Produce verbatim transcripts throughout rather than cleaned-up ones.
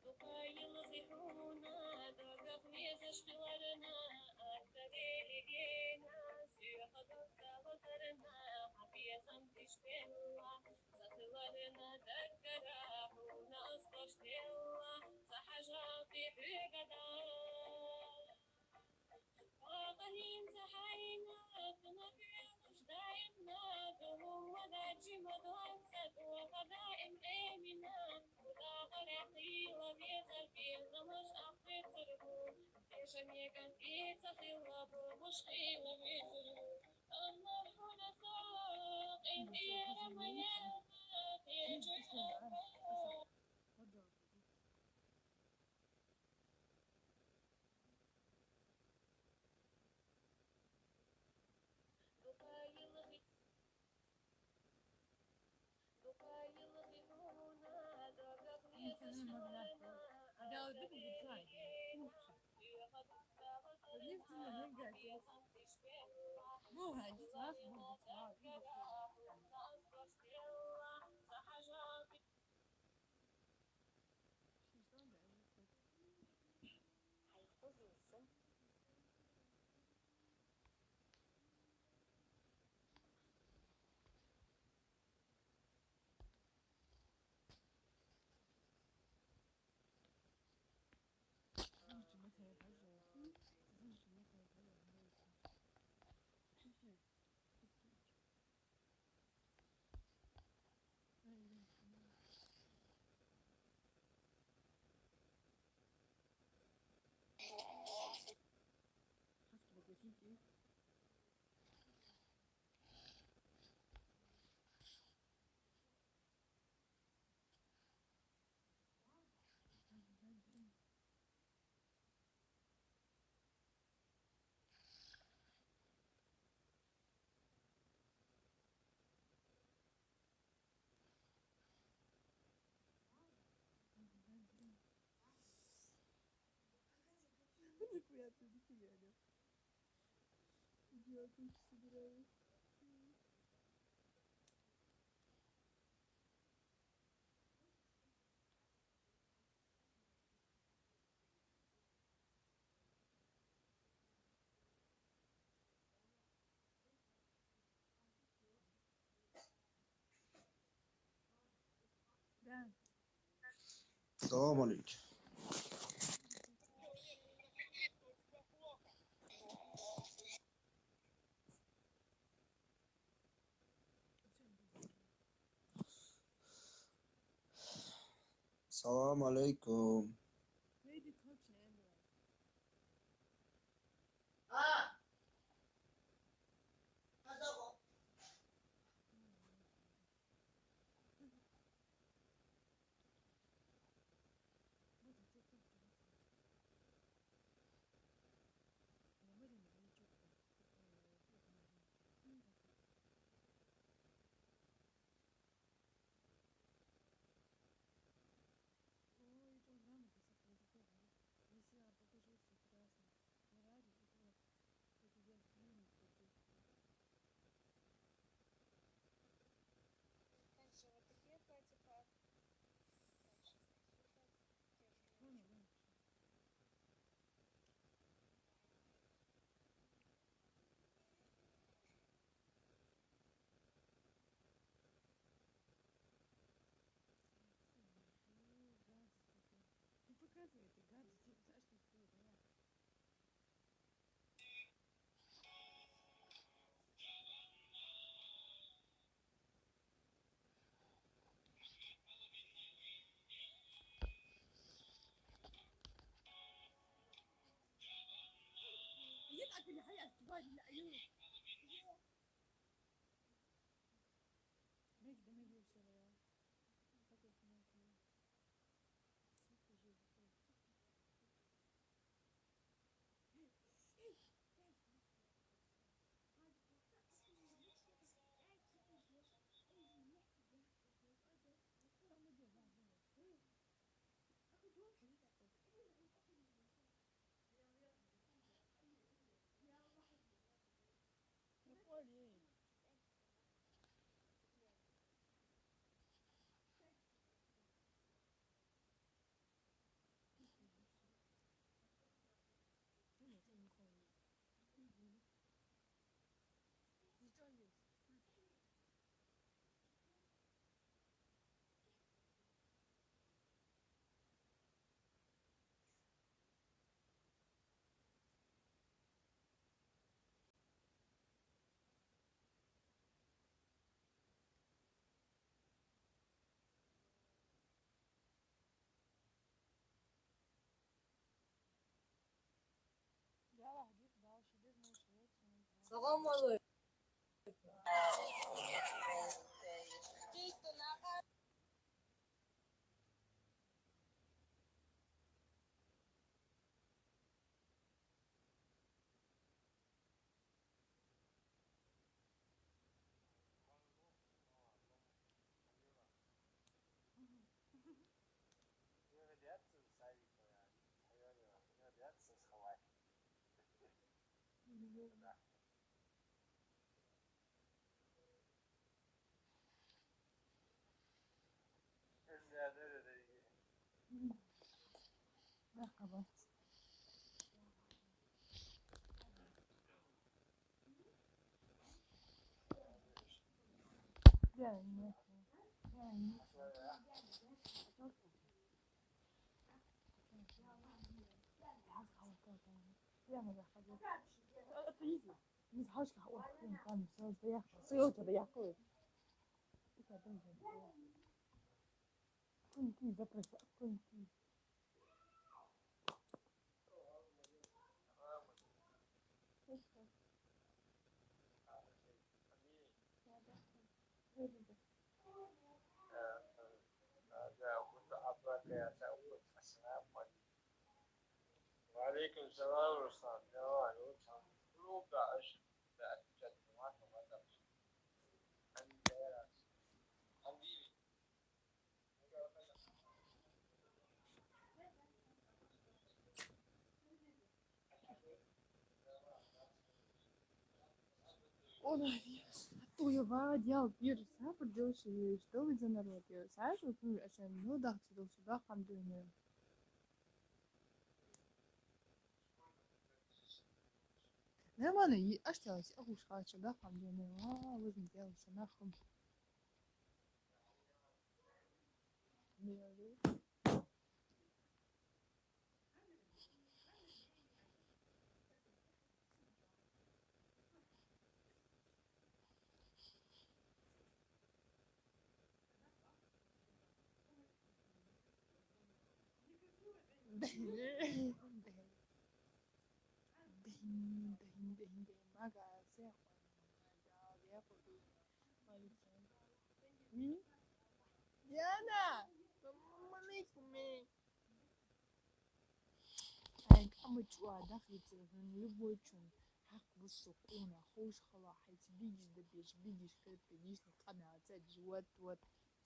Дукха йилхий хьона, дагах везаш хиларна, атта велигена, соьха дагца латарна, хьа безам тишбелла, са хиларна даггара, хьона аз дош делла, са хьажал тӀехьуьгада. Бакъ хӀинца хьайна, цунах венаш даимна, дулла даьчи ма доцца, тоха даим Ӏемина, куда гӀара хила везар безамаш ахвецар бу, эша меган кӀеца хила бу, муш хила везар бу. Амма хьона со къинтӀера ма яла, кхечуй ахвала. Нихуя ты, нихуя, да. Я тут собираю. Да. Салам алейкум. Салам алейкум. Ой, это главное, если я покажу всё красным. Не ради этого, что тебе снимут такие. Также вот такие платья по-, также вот такие платья, те же. Ну, не, ну, ну, показывай ты, гадость, ты знаешь, что такое, да? Салам алейкум. Кунти, запреща, кунти. وعليكم السلام ورحمة الله وبركاته. Она, а то я вадял пирса, придёшь, что вы за народ, я, знаешь, вот, ну, а чем, ну, да, ты дал сюда, хам дюймы. Нормально, и аж тялась, а уж хача, да, хам дюймы, а, возьми, тялась, нахуй. Дин, дин, дин, дин, дин, магазин. М? Диана, салам алейкум. Хьайга ама чӀоагӀа дахийцар хьона, любой чун хьакъ бусу къона, ховш хала хьайца бигиш да беш, бигиш кхетта, гишна къамаьл ца деш, вот, вот.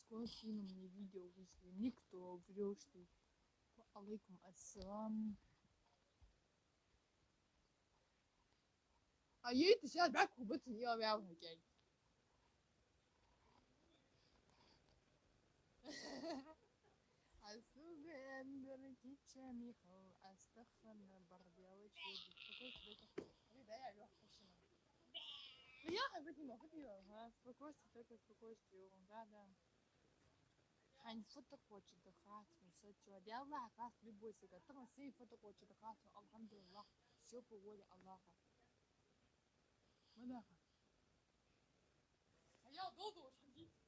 Сколько фильм мне видео вышли, никто, врёшь ты. Ва алейкум ассалам. А ей, ты сейчас бяк убыт, не объявлю, окей. Асуга эндер кича михал, астахана барделыч ведь. Какой тебе как? Ой, да, я лёгко шина. Ну, я как бы не могу, ты, ага, спокойствие, только спокойствие, да, да. Хьайна фу тӀакхочаргда хац хьона, со чу. Даьла хьакъаст любой сага. Тахан сай фу тӀакхочаргда хац хьона, алхьамдулиллахӀ. Всё по воле Аллаха. Ма наха. Хьаял долдуш хьадийца.